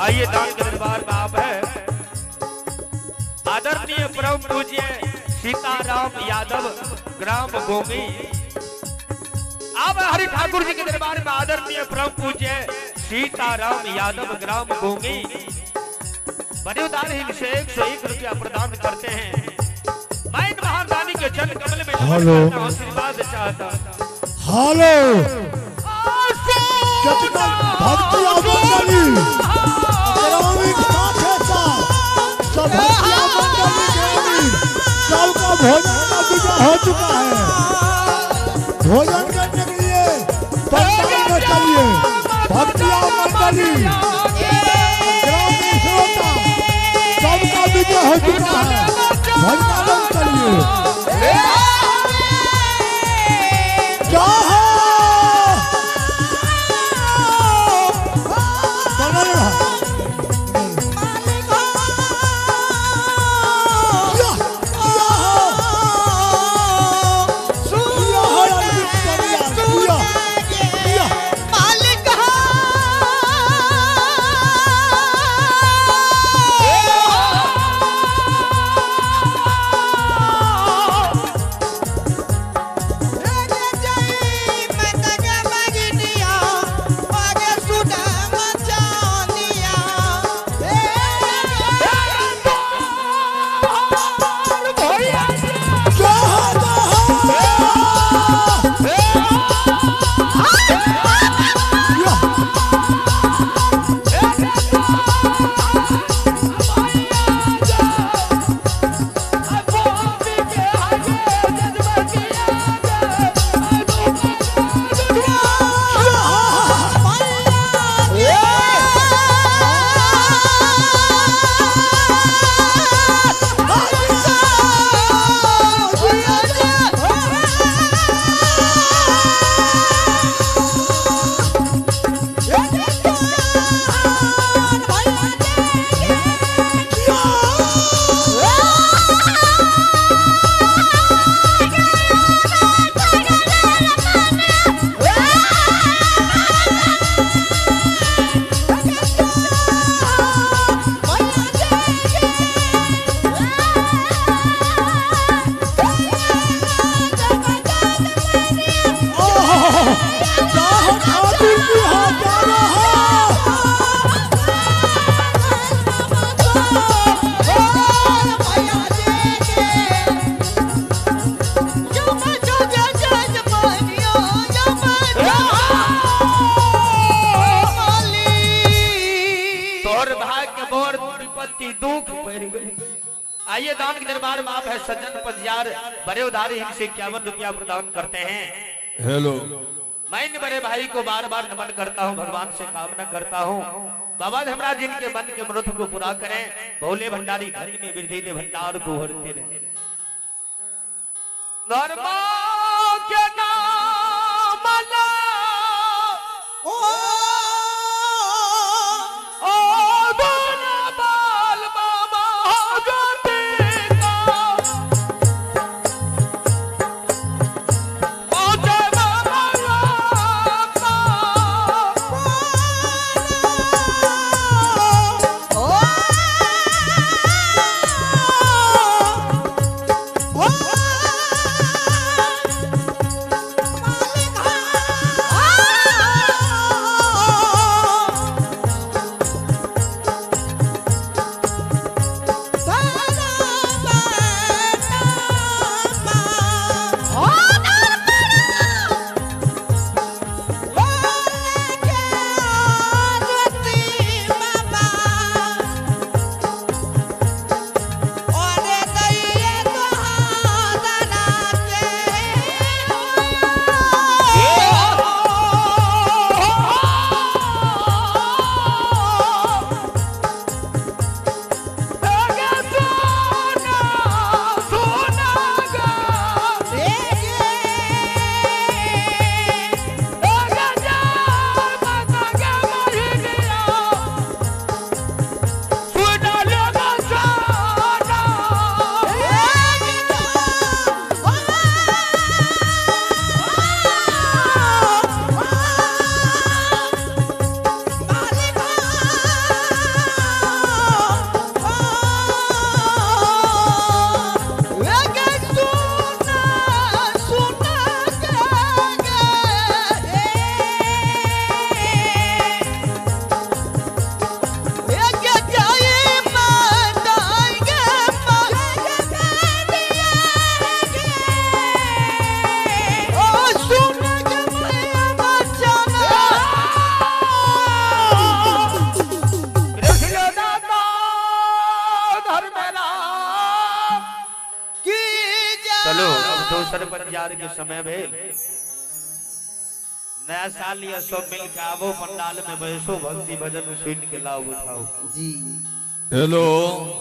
आइए दान के दरबार में आप है आदरणीय परम पूज्य सीताराम यादव ग्राम गोमी। आप हरि ठाकुर जी के दरबार में आदरणीय परम पूज्य सीताराम यादव ग्राम गोमी बड़े उदार ही से 101 रुपया प्रदान करते हैं। मैं इन महादानी के चरण कमल में आशीर्वाद चाहता। हेलो कितना भक्ति मंडली ग्रामीण सब भक्ति मंडली ग्रामीण सबका भोजन का विजय हो चुका है। भोजन करने के लिए पंडाल में चलिए। भक्ति मंडली ग्रामीण श्रोता सबका विजय हो चुका है। भंडारण चलिए। आइए दान के दरबार में आप है सज्जन पजियार बड़े उदारी से 51 रुपया प्रदान करते हैं। हेलो मैं इन बड़े भाई को बार बार नमन करता हूँ, भगवान से कामना करता हूँ बाबा धर्मराज जिनके मन के मनोरथ को पूरा करें, भोले भंडारी घर में वृद्धि दे भंडार को हरते रहे। नरमा के नाम ला ओ Oh! दोसर बजार के समय भेल। नया साल या सब मिल के आवो पंडाल में बैसो, भक्ति भजन सुन के लाओ उठाओ जी। हेलो।